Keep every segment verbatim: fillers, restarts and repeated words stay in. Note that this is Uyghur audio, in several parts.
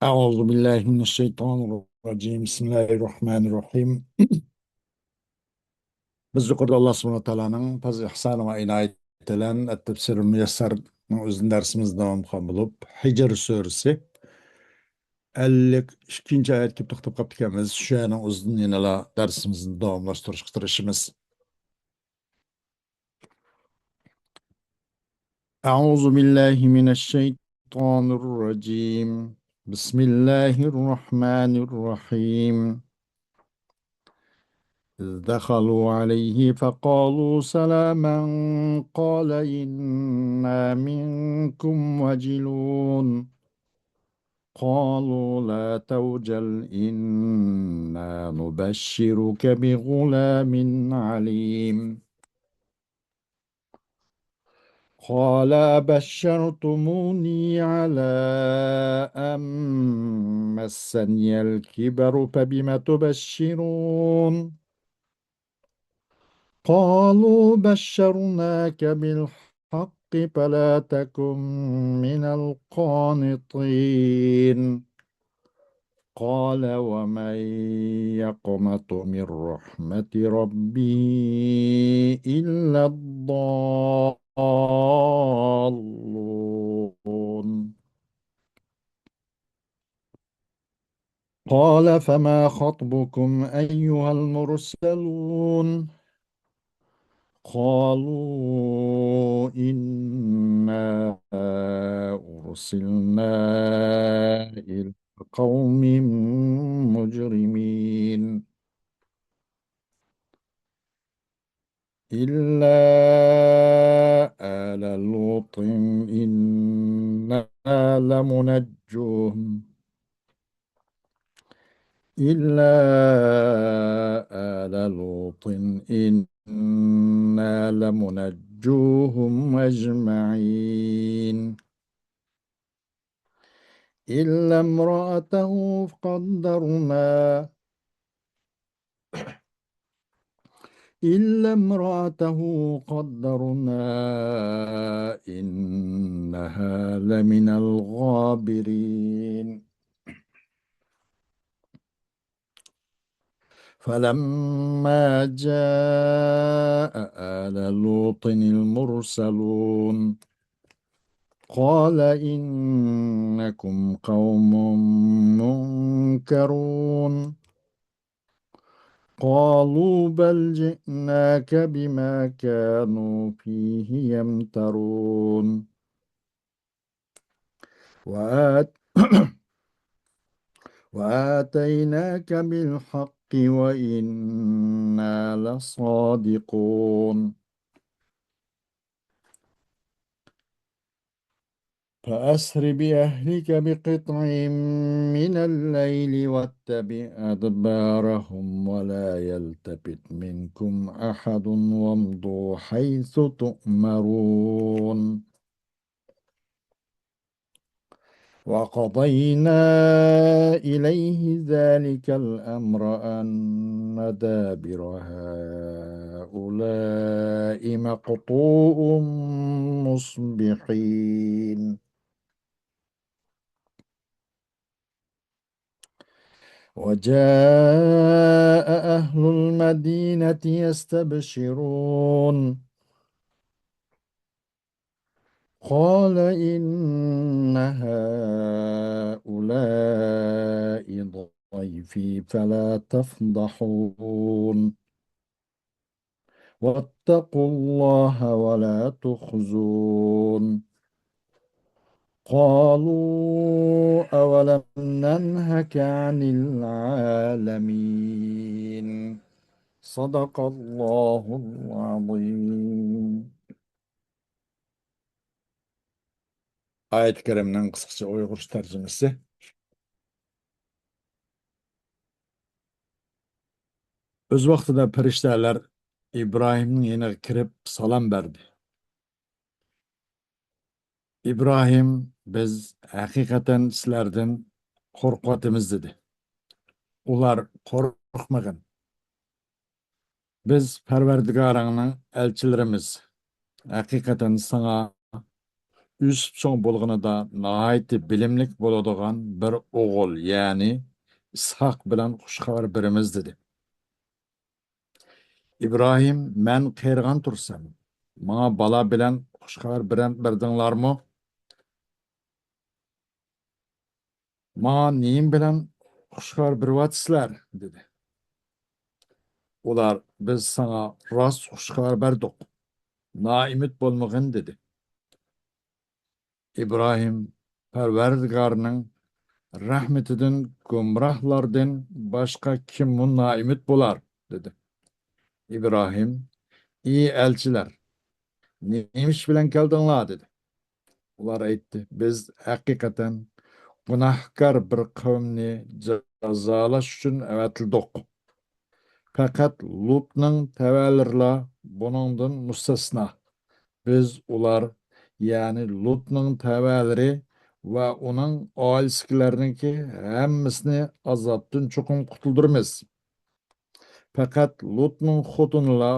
أعوذ بالله من الشيطان الرجيم. بسم الله الرحمن الرحيم. بىز يۇقىرىدا ئاللا سۇبھانەھۇ ۋە تائالانىڭ پەزلى ئىھسانى ۋە ئىنايىتى بىلەن ئەتتەفسىرۇل مۇيەسسەرنىڭ ئۆزىنى دەرسىمىزنى داۋام قىلغان بولۇپ، ھىجر سۈرىسى ئەللىك ئىككىنچى ئايەتكە توختاپ قاپتىكەنمىز. شۇ يەرنىڭ ئۆزىدىن يەنىلا دەرسىمىزنى داۋاملاشتۇرۇشقا تىرىشىمىز. أعوذ بالله من الشيطان الرجيم. بسم الله الرحمن الرحيم. إذ دخلوا عليه فقالوا سلاما قال إنا منكم وجلون. قالوا لا توجل إنا نبشرك بغلام عليم. قال أبشرتموني على أن مسني الكبر فبم تبشرون. قالوا بشرناك بالحق فلا تكن من القانطين. قال ومن يقنط من رحمة ربه إلا الضالون. قال فما خطبكم أيها المرسلون؟ قالوا إنا أرسلنا إلى قوم مجرمين. إلا آل لوط إنا لمنجوهم إلا آل لوط إنا لمنجوهم أجمعين. إلا امرأته قدرنا إلا امرأته قدرنا إنها لمن الغابرين. فلما جاء آل لوط المرسلون قال إنكم قوم منكرون. قالوا بل جئناك بما كانوا فيه يمترون. وآت وآتيناك بالحق وإنا لصادقون. فأسر بأهلك بقطع من الليل واتبع أدبارهم ولا يلتفت منكم أحد وامضوا حيث تؤمرون. وقضينا إليه ذلك الأمر أن دابر هؤلاء مقطوع مصبحين. وجاء أهل المدينة يستبشرون. قال إن هؤلاء ضيفي فلا تفضحون. واتقوا الله ولا تخزون. قالوا أولم ننهك عن العالمين. صدق الله العظيم. ئايەت كەرىمنىڭ قىسقىچە ئۇيغۇرچە تەرجىمىسى. ئۆز ۋاقتىدا پەرىشتەلەر ئىبراھىمنىڭ يېنىغا كىرىپ سالام بەردى. ئىبراھىم، بىز ھەقىقەتەن سىلەردىن قورقۇۋاتىمىز، دېدى. ئۇلار، قورقمىغىن. بىز پەرۋەردىگارىڭنىڭ ئەلچىلىرىمىز. ھەقىقەتەن ساڭا ئۆسۈپ چوڭ بولغىنىدا ناھايىتى بىلىملىك بولىدىغان بىر ئوغۇل، يەنى ئىسھاق بىلەن خۇش خەۋەر بېرىمىز» دېدى. ئىبراھىم: «مەن قېرىغان تۇرسام، ماڭا بالا بىلەن خۇش خەۋەر بېرەم-، بەردىڭلارمۇ؟ ماڭا نېمە بىلەن خۇش خەۋەر بېرىۋاتىسىلەر؟» دېدى. ئۇلار: «بىز ساڭا راست خۇش خەۋەر بەردۇق. نائۈمىد بولمىغىن» دېدى. ئىبراھىم: «پەرۋەردىگارنىڭ رەھمىتىدىن گۇمراھلاردىن باشقا كىممۇ نائۈمىد بولار؟» دېدى. ئىبراھىم: «ئى ئەلچىلەر، نېمە ئىش بىلەن كەلدىڭلار؟» دېدى. ئۇلار ئېيتتى: «بىز ھەقىقەتەن گۇناھكار بىر قەۋمنى جازالاش ئۈچۈن ئەۋەتىلدۇق. پەقەت لۇتنىڭ تەۋەلىرىلا بۇنىڭدىن مۇستەسنا. بىز ئۇلار، يەنى لۇتنىڭ تەۋەلىرى ۋە ئۇنىڭ ئائىلىسىدىكىلەرنىڭكى ھەممىسىنى ئازابتىن چوقۇم قۇتۇلدۇرىمىز. پەقەت لۇتنىڭ خوتۇنىلا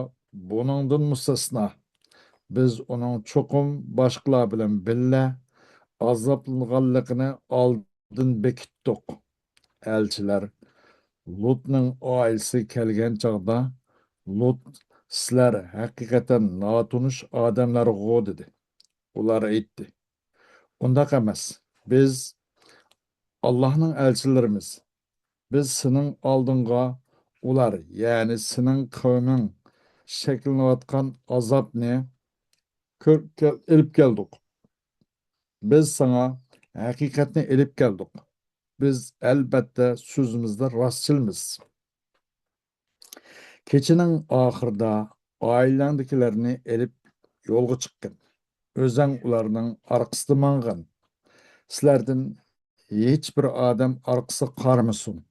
بۇنىڭدىن مۇستەسنا. بىز ئۇنىڭ چوقۇم باشقىلار بىلەن بىللە ئازابلانغانلىقىنى ئالدىن بېكىتتۇق.» ئەلچىلەر لۇتنىڭ ئائىلىسىگە كەلگەن چاغدا، لۇت: «سىلەر ھەقىقەتەن ناتونۇش ئادەملەرغۇ؟» دېدى. ئۇلار ئېيتتى: «ئۇنداق ئەمەس، بىز ئاللاھنىڭ ئەلچىلىرىمىز. بىز سېنىڭ ئالدىڭغا ئۇلار، يەنى سېنىڭ قەۋمىڭ شەكىللىنىۋاتقان ئازابنى كۆر-، كەل-، ئېلىپ كەلدۇق. بىز ساڭا ھەقىقەتنى ئېلىپ كەلدۇق. بىز ئەلبەتتە سۆزىمىزدە راستچىلمىز. كېچىنىڭ ئاخىرىدا ئائىلەڭدىكىلەرنى ئېلىپ يولغا چىققىن. ئۆزەڭ ئۇلارنىڭ ئارقىسىدا ماڭغىن. سىلەردىن ھېچبىر ئادەم ئارقىسىغا قارىمىسۇن.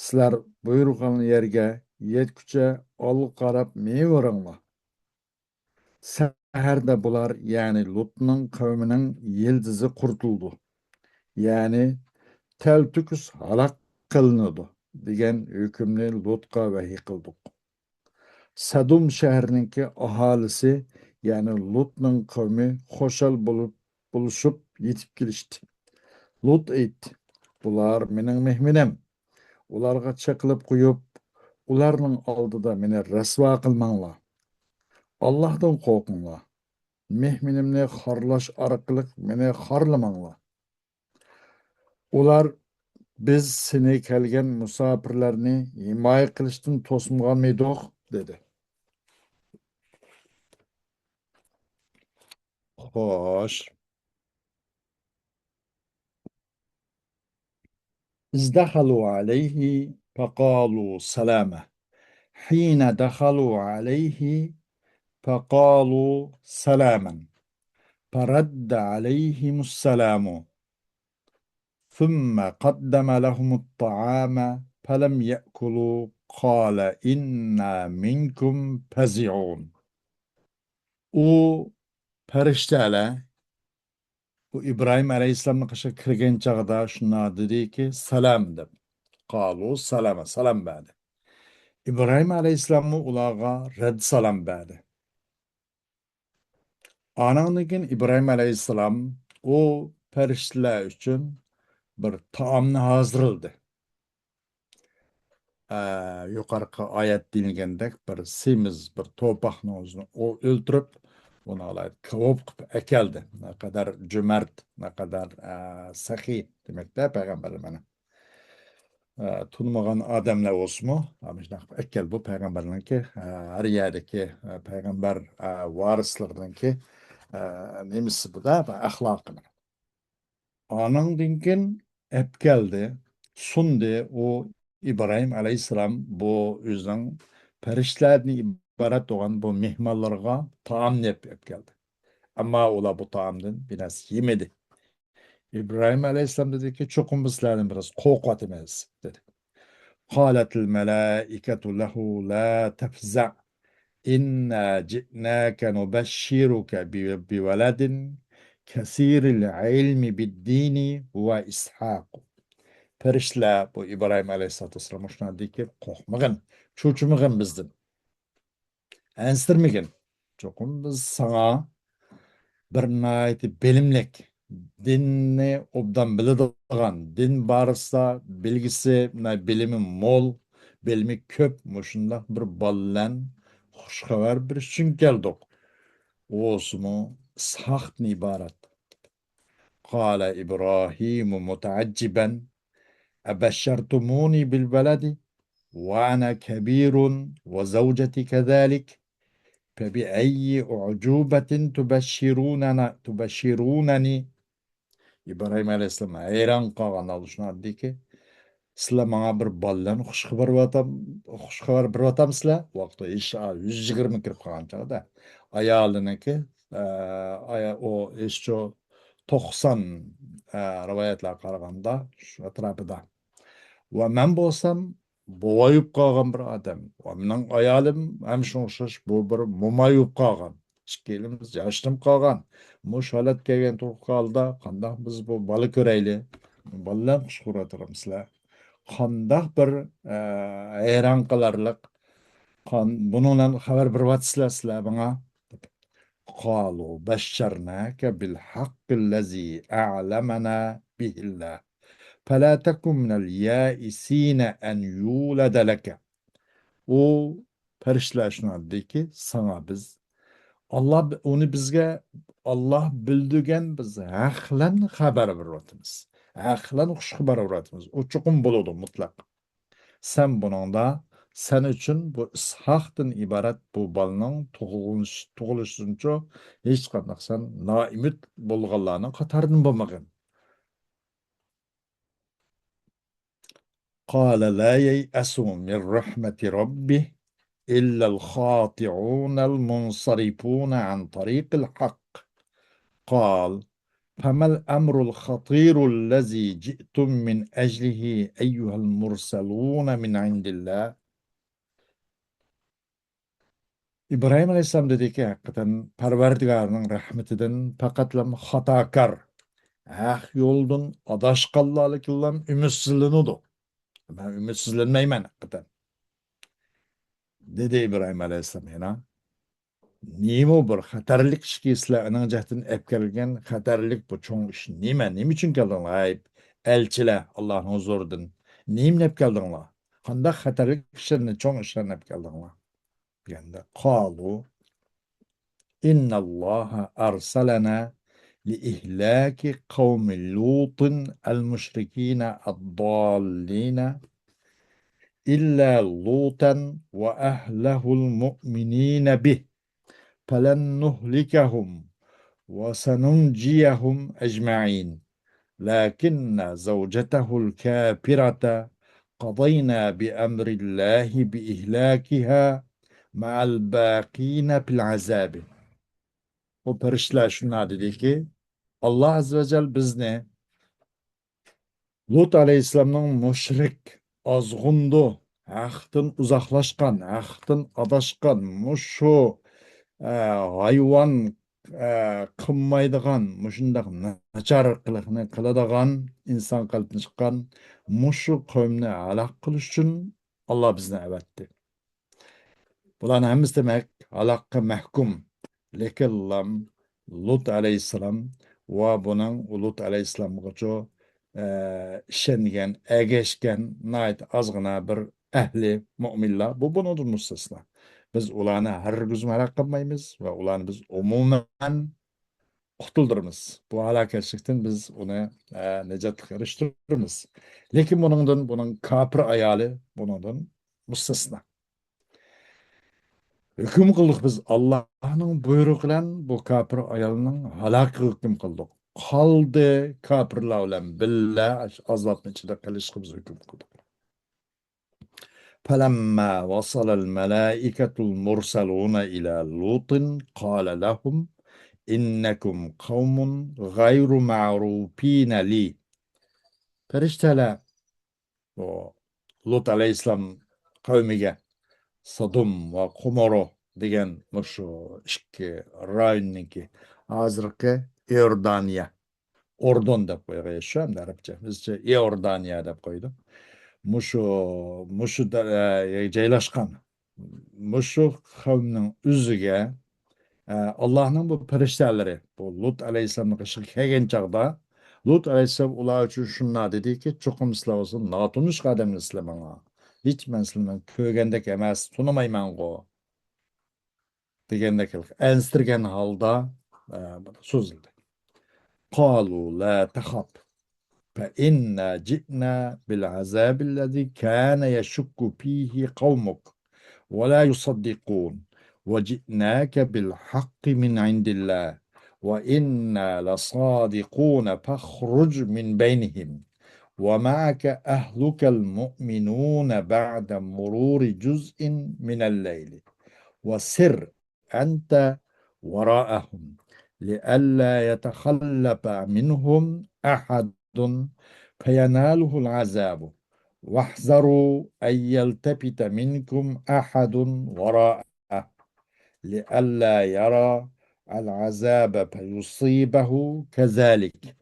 سىلەر بۇيرۇغان يەرگە يەتكۈچە ئالغا قاراپ مېڭىۋېرىڭلار. سەھەردە بۇلار، يەنى لۇتنىڭ قەۋمىنىڭ يىلتىزى قۇرۇتۇلىدۇ، يەنى تەلتۆكۈس ھالاك قىلىنىدۇ» دېگەن ھۆكۈمنى لۇتقا ۋەھىي قىلدۇق. سەدۇم شەھىرىنىڭكى ئاھالىسى، يەنى لۇتنىڭ قەۋمى خۇشال بولۇپ، بولۇشۇپ يېتىپ كېلىشتى. لۇت ئېيتتى: «بۇلار مېنىڭ مېھمىنىم. ئۇلارغا چېقىلىپ قويۇپ، ئۇلارنىڭ ئالدىدا مېنى رەسۋا قىلماڭلار. ئاللاھتىن قورقۇڭلار. مېھمىنىمنى خارلاش ئارقىلىق مېنى خارلىماڭلار. ئۇلار بىز سېنى كەلگەن مۇساپىرلارنى ھىمايە قىلىشتىن توسمىغانمىدۇق؟» دېدى. خوش. إذ دخلوا عليه فقالوا سلاما. حين دخلوا عليه فقالوا سلاما. فرد عليهم السلام. ثم قدم لهم الطعام فلم يأكلوا قال إنا منكم فزعون. ئۇ پەرىشتەلەر بۇ ئىبراھىم ئەلەيھىسسالامنىڭ قېشىغا كىرگەن چاغدا شۇنداق دېدىكى، «سالام» دەپ. قالۇ سالاما، سالام بەردى. ئىبراھىم ئەلەيھىسسالاممۇ ئۇلارغا رەت سالام بەردى. ئانىڭدىن كېيىن ئىبراھىم ئەلەيھىسسالام ئۇ پەرىشتىلەر ئۈچۈن بىر تائامنى ھازىرلىدى. ئە، يۇقىرىقى ئايەت دېيىلگەندەك بىر سېمىز، بىر توپاقنىڭ ئۆزىنى ئۇ ئۆلتۈرۈپ، ئۇنى ئالايىت كاۋاپ قىلىپ ئەكەلدى. نەقەدەر جۆمەرت، نەقەدەر، ئە، سەخىي دېمەكتە پەيغەمبەرلەر مانا. ئە، تونۇمىغان ئادەملەر بولسىمۇ، مۇشۇنداق قىلىپ ئەكەل بۇ پەيغەمبەرنىڭكى، ئە، ھەر يەردىكى، ئە، پەيغەمبەر، ئە، ۋارىسلىرىنىڭكى، ئە، نېمىسى بۇدا، ئەخلاقى. ئانىڭدىن كېيىن ئەپكەلدى، سۇندى. ئۇ ئىبراھىم ئەلەيھىسسالام بۇ ئۆزىنىڭ پەرىشتىلەردىن ئىبارەت بولغان بۇ مېھمانلىرىغا تائامنى ئەپ-، ئەپكەلدى. ئەمما ئۇلار بۇ تائامدىن بىر نەرسە يېمىدى. ئىبراھىم ئەلەيھىسسالام دېدىكى، «چوقۇم بىز سىلەردىن بىر نەرسە قورقۇۋاتىمىز» دېدى. قالت الملائكة له لا تفزع إنا جئناك نبشرك ب-، بولد كثير العلم بالدين وإسحاق. پەرىشتىلەر بۇ ئىبراھىم ئەلەيھىسسالاتۇ ۋەسسالامغا شۇنداق دېدىكى، قورقمىغىن، چۆچۈمىغىن بىزدىن. ئەنسىرىمىگىن. چوقۇم بىز ساڭا بىر ناھايىتى بىلىملىك، دىننى ئوبدان بىلىدىغان، دىن بارىسىدا بىلگۈسى، مۇنداق بىلىمى مول، بىلىمى كۆپ، مۇشۇنداق بىر بالىلەن خۇش خەۋەر بېرىش ئۈچۈن كەلدۇق. ئۇسىمۇ ئىسھاقتىن ئىبارەت. قال إبراهيم متعجبا: أبشرتموني بالولد وأنا كبير وزوجتي كذلك، فبأي أعجوبة تبشروننا، تبشرونني؟ ئىبراھىم ئەلەيھىسسالام ھەيران قالغان ھالدا شۇنداق دېدىكى، سىلەر ماڭا بىر بالىلارنى خۇش خەۋەر بېرىۋاتام-، خۇش خەۋەر بېرىۋاتامسىلەر؟ ۋاقتى ھېچ، يۈز يىگىرمە كىرىپ قالغان چاغدا. ئايالىنىڭكى، ئە، ئايا-، ئۇ ھېچ توقسان، ئە، رىۋايەتلەرگە قارىغاندا شۇ ئەتراپىدا. ۋە مەن بولسام بوۋاي بولۇپ قالغان بىر ئادەم. ۋە مېنىڭ ئايالىم ھەم شۇنىڭغا ئوخشاش بۇ بىر موماي بولۇپ قالغان. ئىككىيلىمىز ياشىنىپ قالغان. مۇشۇ ھالەتكە كەلگەن تۇرۇپ قالدى. قانداق بىز بۇ بالا كۆرەيلى؟ بالىلار خۇش خەۋەر بېرىۋاتامسىلەر؟ قانداق بىر، ئە، ھەيران قالارلىق، قان-، بۇنىڭ بىلەن خەۋەر بېرىۋاتىسىلەر سىلەر ماڭا. قالوا بشرناك بالحق الذي أعلمنا به الله فلا تكن من اليائسين أن يولد لك. ئۇ پەرىشتىلەر شۇنداق دېدىكى، ساڭا بىز، ئاللا، ئۇنى بىزگە، ئاللا بىلدۈرگەن، بىز ھەقلەن خەۋەر بېرىۋاتىمىز. ھەقلەن خۇش خەۋەر بېرىۋاتىمىز. ئۇ چوقۇم بولىدۇ، مۇتلەق. سەن بۇنىڭدا، سەن ئۈچۈن بۇ ئىسھاقتىن ئىبارەت بۇ بالىنىڭ تۇغۇلۇش-، تۇغۇلۇشىدىنچۇ ھېچقانداق سەن نائۈمىد بولغانلارنىڭ قاتارىدىن بولمىغىن. قال لا ييأس من رحمة ربه إلا الخاطئون المنصرفون عن طريق الحق. قال فما الأمر الخطير الذي جئتم من أجله أيها المرسلون من عند الله؟ ئىبراھىم ئەلەيھىسسالام دېدىكى، ھەقىقەتەن پەرۋەردىگارنىڭ رەھمىتىدىن پەقەتلا خاتاكار، ھەق يولدىن ئاداشقانلارنىڭلا ئۈمىدسىزلىنىدۇ. مەن ئۈمىدسىزلەنمەيمەن ھەقىقەتەن. دېدى ئىبراھىم ئەلەيھىسسالام يەنە. نېمە بىر خەتەرلىك ئىشكى سىلەر ئېنىڭ جەھەتتىن ئەپ كەلگەن خەتەرلىك بۇ چوڭ ئىش نېمە؟ نېمە ئۈچۈن كەلدىڭلار، ئەي ئەلچىلەر، ئاللاھنىڭ ھۇزۇرىدىن؟ نېمىنى ئەپ كەلدىڭلار؟ قانداق خەتەرلىك ئىشلارنى، چوڭ ئىشلارنى ئەپ كەلدىڭلار؟ دېگەندە، قالوا إن الله أرسلنا لإهلاك قوم لوط المشركين الضالين إلا لوطا وأهله المؤمنين به فلنهلكهم وسننجيهم أجمعين لكن زوجته الكافرة قضينا بأمر الله بإهلاكها مع الباقين في العذاب. ئۇ پەرىشتىلەر شۇنداق دېدىكى، ئاللا ئەززە ۋە جەل بىزنى لۇت ئەلەيھىسسالامنىڭ مۇشرىك، ئازغۇندۇ، ھەقتىن ئۇزاقلاشقان، ھەقتىن ئاداشقان، مۇشۇ، ئە، ھايۋان، ئە، قىلمايدىغان، مۇشۇنداق ناچار قىلىقنى قىلىدىغان، ئىنسان قېلىپتىن چىققان مۇشۇ قەۋمنى ھالاك قىلىش ئۈچۈن ئاللا بىزنى ئەۋەتتى. بۇلارنىڭ ھەممىسى دېمەك ھالاكقا مەھكۇم. لېكىنلا لۇت ئەلەيھىسسالام ۋە بۇنىڭ لۇت ئەلەيھىسسالامغىچۇ، ئە، ئىشەنگەن، ئەگەشكەن ناھايىتى ئازغىنا بىر ئەھلى مۆمىنلەر، بۇ بۇنىڭدىن مۇستەسنا. بىز ئۇلارنى ھەرگىزمۇ ھالاك قىلمايمىز ۋە ئۇلارنى بىز ئومۇمەن قۇتۇلدۇرىمىز. بۇ ھالاكەتچىلىكتىن بىز ئۇنى، ئە، نىجاتلىققا ئېرىشتۈرىمىز. لېكىن بۇنىڭدىن، بۇنىڭ كاپىر ئايالى بۇنىڭدىن مۇستەسنا. ھۆكۈم قىلدۇق بىز، ئاللاھنىڭ بۇيرۇقى بىلەن بۇ كاپىر ئايالنىڭ ھالاكىغا ھۆكۈم قىلدۇق. قالدى كاپىرلار بىلەن بىللە ئازابنىڭ ئىچىدە قېلىشقا بىز ھۆكۈم قىلدۇق. فلما وصل الملائكة المرسلون إلى لوط قال لهم إنكم قوم غير معروفين لي. پەرىشتىلەر بۇ لۇت ئەلەيھىسسالام قەۋمىگە، سودوم ۋە قومورو دېگەن مۇشۇ ئىككى رايوننىڭكى، ھازىرقى ئىئوردانىيە، ئوردون دەپ قويغان شۇ ئەمدى ئەرەبچە، بىزچە ئىئوردانىيە دەپ قويدۇق. مۇشۇ، مۇشۇ دە-، ئە، جايلاشقان مۇشۇ قەۋمنىڭ ئۆزىگە ئە، ئاللاھنىڭ بۇ پەرىشتەلىرى بۇ لۇت ئەلەيھىسسالامنىڭ قېشىغا كەلگەن چاغدا، لۇت ئەلەيھىسسالام ئۇلار ئۈچۈن شۇنداق دېدىكى، چوقۇم سىلەر بولسا ناتونۇش ئادەملەرسىلەر ماڭا. ھېچ مەن سىلەرنى كۆرگەندەك ئەمەس، تونۇمايمەنغۇ. دېگەندەك ئەنسىرىگەن ھالدا، ئە، سوزۇلدى. قالوا لا تخف فإنا جئنا بالعذاب الذي كان يشك فيه قومك ولا يصدقون وجئناك بالحق من عند الله وإنا لصادقون فاخرج من بينهم ومعك أهلك المؤمنون بعد مرور جزء من الليل وسر أنت وراءهم لئلا يتخلف منهم أحد فيناله العذاب واحذروا أن يلتفت منكم أحد وراءه لئلا يرى العذاب فيصيبه كذلك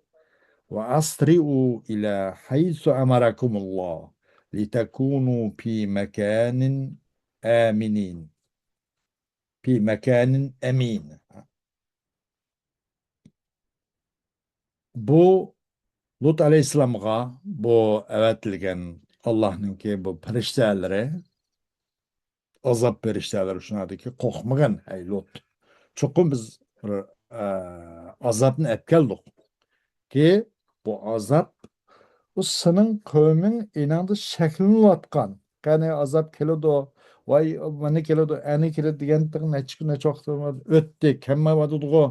وأسرعوا إلى حيث أمركم الله لتكونوا في مكان آمنين في مكان أمين. بۇ لۇت ئەلەيھىسسالامغا بۇ ئەۋەتىلگەن ئاللاھنىڭكى بۇ پەرىشتەلىرى، ئازاب پەرىشتەلىرى شۇنداق دېدىكى، قورقمىغىن، ئەي لۇت. چوقۇم بىز بىر، ئە، ئازابنى ئەپ كەلدۇق. كى، بۇ ئازاب، بۇ سېنىڭ قەۋمىڭ ئېنىڭدا شەكلىنىۋاتقان. قېنى ئازاب كېلىدۇ، ۋاي، مانا كېلىدۇ، ئەنە كېلىدۇ دېگەندىن نەچچە كۈن، نەچچە ۋاقىت ئۆتتى، كەلمەيۋاتىدىغۇ.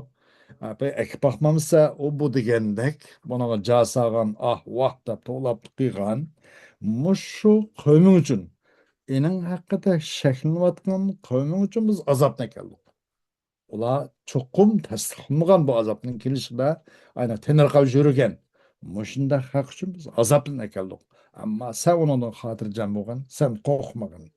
ئە، بىر ئەكىپ باقمامسا، ئۇ بۇ دېگەندەك، بۇنىڭغا جا سالغان، ئاھ، ۋاھ دەپ توۋلاپ قىلغان. مۇشۇ قەۋمىڭ ئۈچۈن، ئېنىڭ ھەققىدە شەكلىنىۋاتقان قەۋمىڭ ئۈچۈن بىز ئازابنى ئەكەلدۇق. ئۇلار چوقۇم تەستىقلىمىغان بۇ ئازابنىڭ كېلىشىدە، ئاينا تېنىرقاپ يۈرگەن. مۇشۇنداق خەق ئۈچۈن بىز ئازابنى ئەكەلدۇق. ئەمما سەن ئۇنىڭدىن خاتىرجەم بولغىن، سەن قورقمىغىن.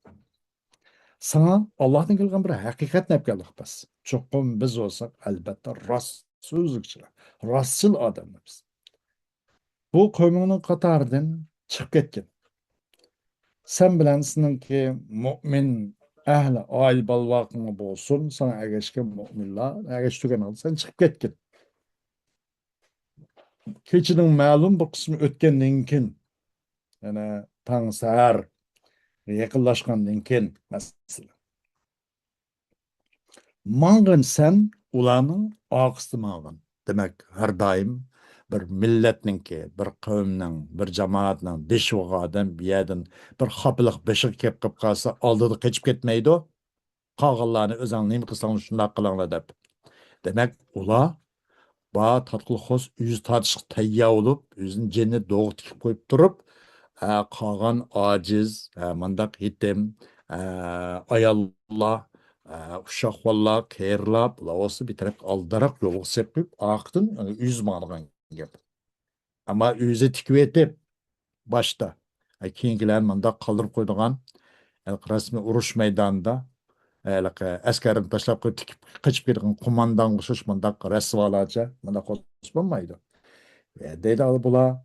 ساڭا ئاللاھتىن كەلگەن بىر ھەقىقەتنى ئەپ كەلدۇق بىز. چوقۇم بىز بولساق، ئەلبەتتە، راست سۆزلۈكچىلەر، راستچىل ئادەملەر بىز. بۇ قەۋمىڭنىڭ قاتارىدىن چىقىپ كەتكىن. سەن بىلەن سېنىڭكى مۆمىن ئەھلى ئائىلە بالىلىرىڭ بولسۇن، ساڭا ئەگەشكەن مۆمىنلەر، ئەگەشتۈرگەن ھالدا سەن چىقىپ كەتكىن. كېچىنىڭ مەلۇم بىر قىسمى ئۆتكەندىن كېيىن، يەنى تاڭ سەھەر يېقىنلاشقاندىن كېيىن، مەسىلەن، ماڭغىن سەن، ئۇلارنىڭ ئارقىسىدا ماڭغىن. دېمەك، ھەر دائىم بىر مىللەتنىڭكى، بىر قەۋمنىڭ، بىر جامائەتنىڭ بېشى بولغان ئادەم بۇ يەردىن بىر خاپىلىق بېشىغا كېلىپ قېلىپ قالسا، ئالدىدا قېچىپ كەتمەيدۇ. قالغانلارنى ئۆزۈڭ نېمە قىلساڭ شۇنداق قىلىڭلار دەپ. دېمەك، ئۇلار بار تارتقۇلۇق خوس ئۆزى تارتىشقا تەييار بولۇپ، ئۆزىنىڭ جېنىنى دوغا تىكىپ قويۇپ تۇرۇپ، ھە، قالغان ئاجىز، ھە، مانداق يېتىم، ھە، ئاياللار، ھە، ئۇششاق بالىلار، قېرىلار، بۇلار بولسا بىر تەرەپكە ئالدىراق يولغا سېلىپ قويۇپ، ئارقىدىن ئۆزى ماڭىدىغان گەپ. ئەمما ئۆزى تىكىۋېتىپ، باشتا، ئە، كېيىنكىلەرنى مۇنداق قالدۇرۇپ قويىدىغان، ھېلىقى رەسمىي ئۇرۇش مەيدانىدا، ھېلىقى ئەسكەرنى تاشلاپ قويۇپ تىكىپ قېچىپ كېتىدىغان قوماندانغا ئوخشاش مۇنداق رەسۋالارچە مۇنداق قىلسا بولمايدۇ. ئە، دەيدۇ، بۇلار،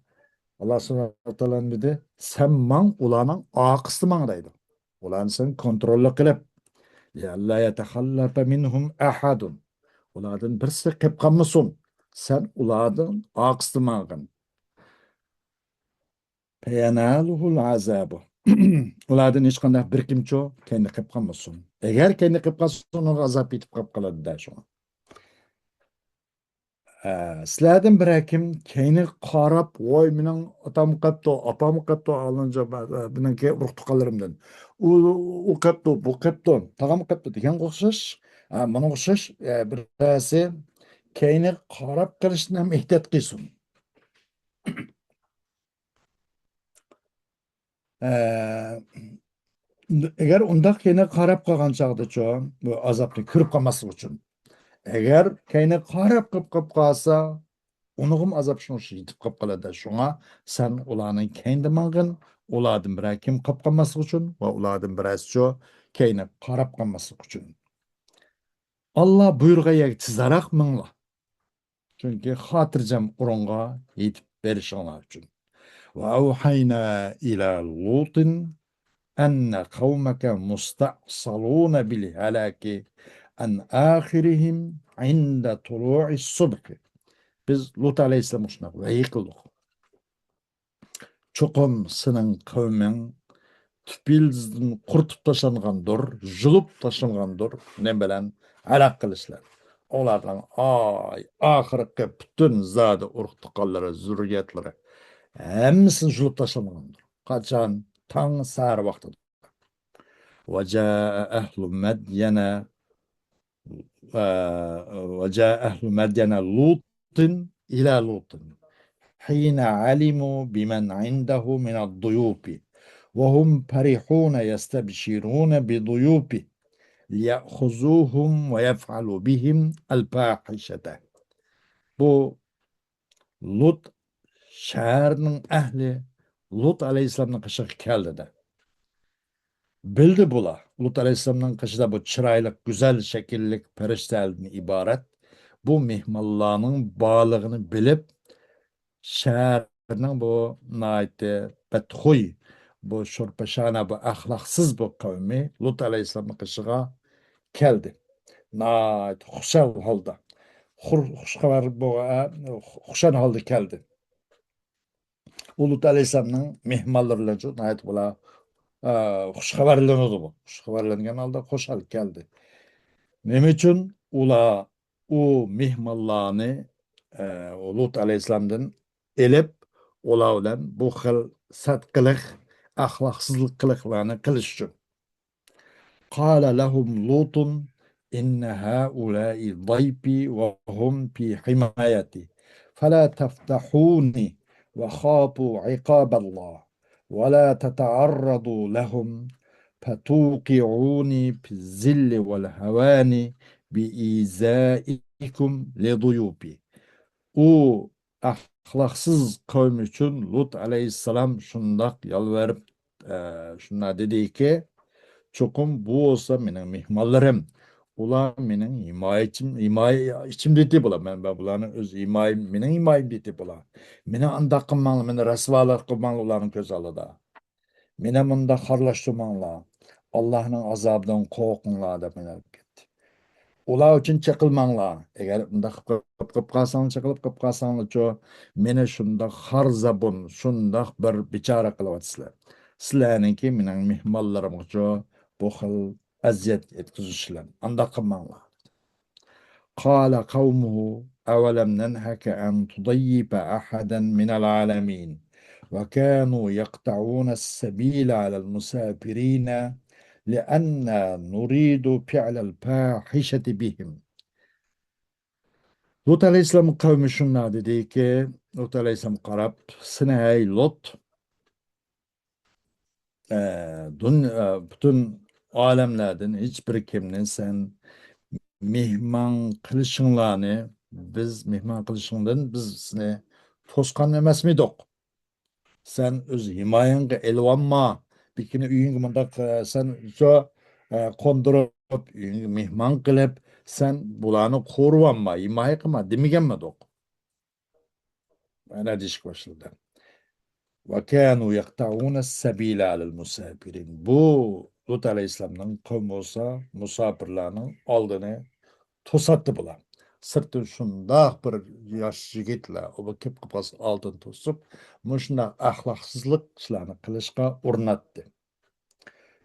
ئاللا سۇبھانەھۇ ۋە تائالا نېمە دېدى؟ سەن ماڭ، ئۇلارنىڭ ئارقىسىدا ماڭ دەيدۇ. ئۇلارنى سەن كونتروللۇق قىلىپ، لىئەللا يەتەخەللەفە مىنھۇم ئەھەدۇن. ئۇلاردىن بىرسى قېلىپ قالمىسۇن. سەن ئۇلاردىن ئارقىسىدا ماڭغىن. فيناله العذاب. ئۇلاردىن ھېچقانداق بىر كىمچۇ كەينىدە قېلىپ قالمىسۇن. ئەگەر كەينىدە قېلىپ قالسا، ئۇنىڭغا ئازاب يېتىپ قېلىپ قالىدۇ-دە شۇڭا. ئە، سىلەردىن بىرەر كىم كەينىگە قاراپ، ۋاي، مېنىڭ ئاتام قېپتۇ، ئاپام قېپتۇ، ئالىنجا، مېنىڭكى ئۇرۇق تۇغقانلىرىمدىن. ئۇ، ئۇ قېپتۇ، بۇ قېپتۇ، تاغام قېپتۇ دېگەنگە ئوخشاش، ئە، مانا ئوخشاش، ئە، بىرەرسى كەينىگە قاراپ قېلىشتىن ھەم ئېھتىيات قىلسۇن. ئە، ئەگەر ئۇنداق كەينىگە قاراپ قالغان چاغدىچۇ، بۇ ئازابنى كۆرۈپ قالماسلىق ئۈچۈن. ئەگەر كەينىگە قاراپ قېلىپ، قېلىپ قالسا، ئۇنىڭغىمۇ ئازاب شۇنىڭ ئۈچۈن يېتىپ قېلىپ قالىدۇ. شۇڭا سەن ئۇلارنىڭ كەينىدە ماڭغىن، ئۇلاردىن بىرەر كىم قېلىپ قالماسلىق ئۈچۈن ۋە ئۇلاردىن بىرەرسىچۇ كەينىگە قاراپ قالماسلىق ئۈچۈن. ئاللا بۇيرۇغان يەرگە تېزراق ماڭلا. چۈنكى خاتىرجەم ئورۇنغا يېتىپ بېرىشىڭلار ئۈچۈن. وأوحينا إلى لوط أن قومك مستأصلون بالهلاك عن آخرهم عند طلوع الصبح. بىز لۇت ئەلەيھىسسالامغا شۇنداق ۋەھىي قىلدۇق. چوقۇم سېنىڭ قەۋمىڭ تۈپ يىلتىزىدىن قۇرۇتۇپ تاشلانغاندۇر، يۇلۇپ تاشلانغاندۇر. نېمە بىلەن؟ ھالاك قىلىشلار. ئۇلارنىڭ ئاي، ئاخىرقى پۈتۈن زادى ئۇرۇق-تۇغقانلىرى، زۇررىيەتلىرى ھەممىسىنى يۇلۇپ تاشلانغاندۇر. قاچان؟ تاڭ سەھەر ۋاقتىدا. وجاء أهل مدين، آه، وجاء أهل مدين لوط إلى لوط حين علموا بمن عنده من الضيوف وهم فرحون يستبشرون بضيوفه ليأخذوهم ويفعلوا بهم الفاحشة. بۇ لۇت شەھەرنىڭ ئەھلى لۇت ئەلەيھىسسالامنىڭ قېشىغا كەلدى دە. بىلدى بۇلار، لۇت ئەلەيھىسسالامنىڭ قېشىدا بۇ چىرايلىق، گۈزەل شەكىللىك پەرىشتەلەردىن ئىبارەت بۇ مېھمانلارنىڭ بارلىقىنى بىلىپ، شەھەرنىڭ بۇ ناھايىتى بەتخۇي، بۇ شورپاشانا، بۇ ئەخلاقسىز بۇ قەۋمى لۇت ئەلەيھىسسالامنىڭ قېشىغا كەلدى. ناھايىتى خۇشال ھالدا، خۇر-، خۇشخەۋەر بۇ، ئە، خۇشال ھالدا كەلدى. ئۇ لۇت ئەلەيھىسسالامنىڭ مېھمانلىرى بىلەن شۇ ناھايىتى بۇلار، ئە، خۇشخەۋەرلىنىدۇ بۇ. خۇشخەۋەرلەنگەن ھالدا خۇشال كەلدى. نېمە ئۈچۈن؟ ئۇلار ئۇ مېھمانلارنى، ئە، لۇت ئەلەيھىسسالامدىن ئېلىپ، ئۇلار بىلەن بۇ خىل سەت قىلىق، ئەخلاقسىزلىق قىلىقلارنى قىلىش ئۈچۈن. قال لهم لوط إن هؤلاء ضيفي وهم في حمايتي فلا تفضحوني وخافوا عقاب الله ولا تتعرضوا لهم فتوقعوني في الذل والهوان بإيذائكم لضيوفي. ئۇ ئەخلاقسىز قەۋم ئۈچۈن لۇت ئەلەيھىسسالام شۇنداق يالۋۇرۇپ، ئە، شۇنداق دېدىكى، چوقۇم بۇ بولسا مېنىڭ مېھمانلىرىم، ئۇلار مېنىڭ ھىمايىچىم، ھىمايە ئىچىمدىكى بۇلار. مەن، مەن بۇلارنى ئۆز ھىمايەم، مېنىڭ ھىمايەمدىكى بۇلار. مېنى ئانداق قىلماڭلار، مېنى رەسۋالار قىلماڭلار ئۇلارنىڭ كۆز ئالدىدا. مېنى مۇنداق خارلاشتۇرماڭلار. ئاللاھنىڭ ئازابىدىن قورقۇڭلار دەپ مېنى ئېلىپ كەتتى. ئۇلار ئۈچۈن چېقىلماڭلار. ئەگەر ئۇنداق قىلىپ، قىلىپ قالساڭلار، چېقىلىپ قىلىپ قالساڭلارچۇ، مېنى شۇنداق خار زابۇن، شۇنداق بىر بىچارە قىلىۋاتىسىلەر. سىلەرنىڭكى مېنىڭ مېھمانلىرىمغىچۇ بۇ خىل ئەزىيەت يەتكۈزۈشلەر. ئانداق قىلماڭلار. قال قومه أولم ننهك أن تضيف أحدا من العالمين وكانوا يقطعون السبيل على المسافرين لأنا نريد فعل الفاحشة بهم. لۇت ئەلەيھىسسالام قەۋمى شۇنداق دېدىكى، لۇت ئەلەيھىسسالام قاراپ، سېنى ھەي لۇت، ئە، دۇن-، ئە، پۈتۈن ئالەملەردىن ھېچ بىر كىمنى سەن مېھمان قىلىشىڭلارنى، بىز مېھمان قىلىشىڭدىن بىز سېنى توسقان ئەمەسمىدۇق؟ سەن ئۆز ھىمايەڭگە ئېلىۋالما، بىكىنى ئۆيۈڭگە مۇنداق، ئە، سەن شۇ، ئە، قوندۇرۇپ، ئۆيۈڭگە مېھمان قىلىپ، سەن بۇلارنى قورۇۋالما، ھىمايە قىلما دېمىگەنمىدۇق؟ مانا دېيىشكە باشلىدى. وكانوا يقطعون السبيل على المسافرين. بۇ لۇت ئەلەيھىسسالامنىڭ قەۋمى بولسا مۇساپىرلارنىڭ ئالدىنى توساتتى بۇلار. سىرتتىن شۇنداق بىر ياش يىگىتلەر، ئۇ بىر كېلىپ قالسا ئالدىنى توسۇپ، مۇشۇنداق ئەخلاقسىزلىق ئىشلارنى قىلىشقا ئۇرۇناتتى.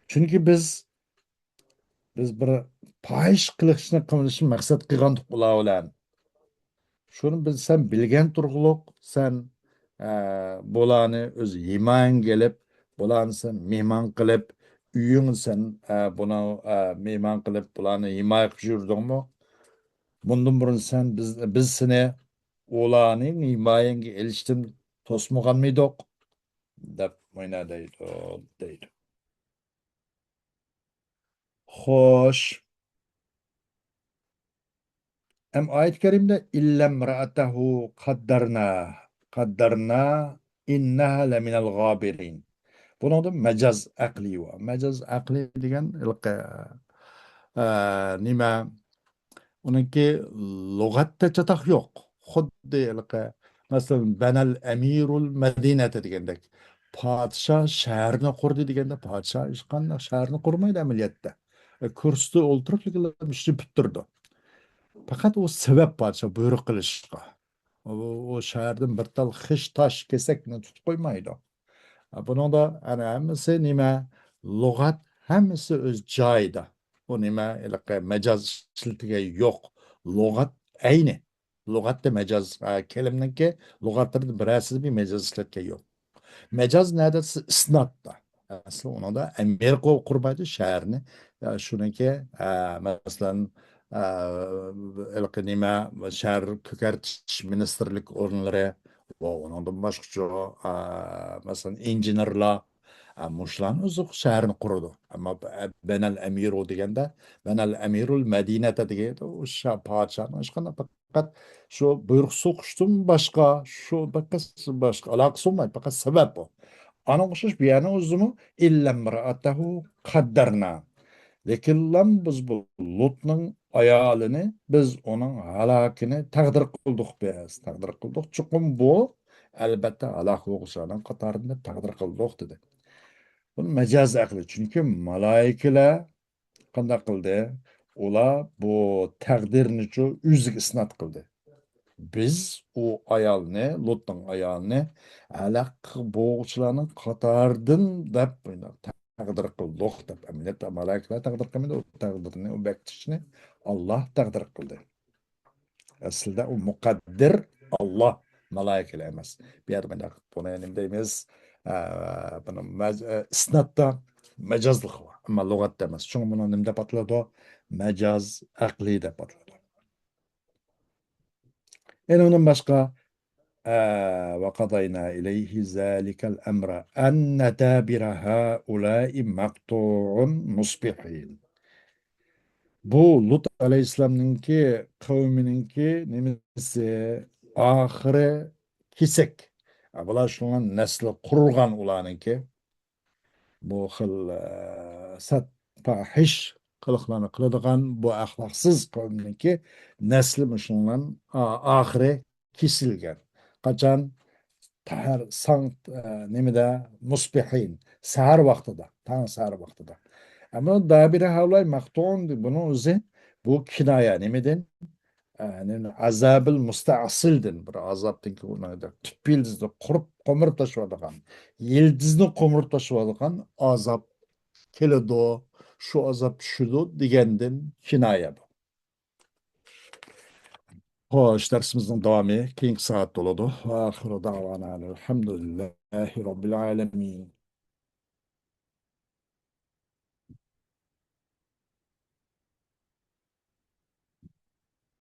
چۈنكى بىز، بىز بىر پاھىش قىلىشنى قىلىشنى مەقسەت قىلغانتۇق ئۇلار بىلەن. شۇنى بىز، سەن بىلگەن تۇرغۇلۇق، سەن، ئە، بۇلارنى ئۆز ھىمايەڭگە ئېلىپ، بۇلارنى سەن مېھمان قىلىپ، ئۆيۈڭ سەن، ئە، بۇنى، ئە، مېھمان قىلىپ، بۇلارنى ھىمايە قىلىپ يۈردۈڭمۇ؟ بۇندىن بۇرۇن سەن، بىز، بىز سېنى ئۇلارنى ھىمايەڭگە ئېلىشتىن توسمىغانمىدۇق؟ دەپ مانا دەيدۇ، دەيدۇ. خوش. ئەم ئايەت كەرىمدە إلا امرأته قدرنا، قدرنا إنها لمن الغابرين. بۇنىڭدا مەجاز ئەقلىي بار. مەجاز ئەقلىي دېگەن ھېلىقى، ئە، نېمە؟ ئۇنىڭكى لۇغەتتە چاتاق يوق. خۇددى ھېلىقى، مەسىلەن، بەنەل ئەمىرۇل مەدىنەتە دېگەندەك، پادىشاھ شەھەرنى قۇردى دېگەندە، پادىشاھ ھېچقانداق شەھەرنى قۇرمايدۇ ئەمەلىيەتتە. كۇرسىدا ئولتۇرۇپ ئىشنى پۈتتۈرىدۇ. پەقەت ئۇ سەۋەب پادىشاھ بۇيرۇق قىلىشقا. ئۇ، ئۇ شەھەردىن بىر تال خىش، تاش، كېسەكنى تۇتۇپ قويمايدۇ. بۇنىڭدا ئەنە ھەممىسى نېمە؟ لۇغەت ھەممىسى ئۆز جايىدا. بۇ نېمە؟ ھېلىقى مەجاز ئىشلىتىلگەن يوق. لۇغەت ئەينى. لۇغەتتە مەجاز، ئە، كەلىمنىڭكى لۇغەتلىرىدە بىرەرسىدە بىر مەجاز ئىشلەتكەن يوق. مەجاز نەدە دېسە ئىسناتتا. ئەسلى ئۇنىڭدا ئەمىر قۇ-، قۇرمايدۇ شەھەرنى. ئە، شۇنىڭكى، ئە، مەسىلەن، ئە، ھېلىقى نېمە، شەھەر كۆكەرتىش مىنىستىرلىك ئورۇنلىرى، ۋە ئۇنىڭدىن باشقىچۇ، ئە، مەسىلەن، ئىنژېنېرلار، ئە، مۇشۇلارنى ئۆزى شەھەرنى قۇرىدۇ. ئەمما بەنەل ئەمىرۇ دېگەندە، بەنەل ئەمىرۇل مەدىنەتە دېگەندە، ئۇ شا-، پادىشاھنىڭ ھېچقانداق پەقەت شۇ بۇيرۇق سوقۇشتىن باشقا، شۇ پەقەت باشقا ئالاقىسى بولمايدۇ، پەقەت سەۋەب بۇ. ئانا ئوخشاش بۇ يەرنىڭ ئۆزىمۇ، ئىللەمرەئەتەھۇ قەددەرنا. لېكىنلا بىز بۇ لۇتنىڭ ئايالىنى، بىز ئۇنىڭ ھالاكىنى تەقدىر قىلدۇق بىز، تەقدىر قىلدۇق. چوقۇم بۇ، ئەلبەتتە، ھالاك بولغۇچىلارنىڭ قاتارىدا تەقدىر قىلدۇق، دېدى. بۇ مەجاز ئەقلى. چۈنكى مالايىكىلەر قانداق قىلدى؟ ئۇلار بۇ تەقدىرنىچۇ ئۆزىگە ئىسنات قىلدى. بىز ئۇ ئايالنى، لۇتنىڭ ئايالىنى ھالاك بولغۇچىلارنىڭ قاتارىدىن دەپ تەقدىر قىلدۇق دەپ، ئەمەلىيەتتە مالايىكىلەر تەقدىر قىلمىدى، ئۇ تەقدىرنى، ئۇ بەكتىشنى ئاللا تەقدىر قىلدى. ئەسلىدە ئۇ مۇقەددىر ئاللا، مالايىكىلەر ئەمەس. بۇ يەردە مۇنداق، بۇنى نېمە دەيمىز؟ ئە، بۇنى مەج-، ئە، ئىسناتتا مەجازلىق بار، ئەمما لۇغەتتە ئەمەس. شۇڭا بۇنى نېمە دەپ ئاتىلىدۇ؟ مەجاز ئەقلىي دەپ ئاتىلىدۇ. يەنە ئۇنىڭ باشقا، ئە، وقضينا إليه ذلك الأمر أن دابر هؤلاء مقطوع مصبحين. بۇ لۇت ئەلەيھىسسالامنىڭكى قەۋمىنىڭكى نېمىسى، ئاخىرى كېسەك. ئە، بۇلار شۇنىڭ نەسلى قۇرۇلغان ئۇلارنىڭكى. بۇ خىل، ئە، سەت پاھىش قىلىقلارنى قىلىدىغان بۇ ئەخلاقسىز قەۋمنىڭكى نەسلى مۇشۇنىڭ، ئا-، ئاخىرى كېسىلگەن. قاچان؟ تەھەر، ساڭ، ئە، نېمىدە؟ مۇسبىھىن، سەھەر ۋاقتىدا، تاڭ سەھەر ۋاقتىدا. ئەمما دابىرە ھەۋلاي مەقتۇئۇن، بۇنىڭ ئۆزى، بۇ كىنايە نېمىدىن؟ ئە، نېمە، ئازابىل مۇستەئسىلدىن، بىر ئازابتىن كېيىن ئۇنىڭ تۈپ يىلتىزىنى قۇرۇپ، قومۇرۇپ تاشلاۋاتىدىغان، يىلتىزنى قومۇرۇپ تاشلاۋاتىدىغان ئازاب كېلىدۇ، شۇ ئازاب چۈشىدۇ دېگەندىن كىنايە بۇ. خوش، دەرسىمىزنىڭ داۋامى كېيىنكى سائەتتە بولىدۇ. وآخر دعوانا الحمد لله رب العالمين.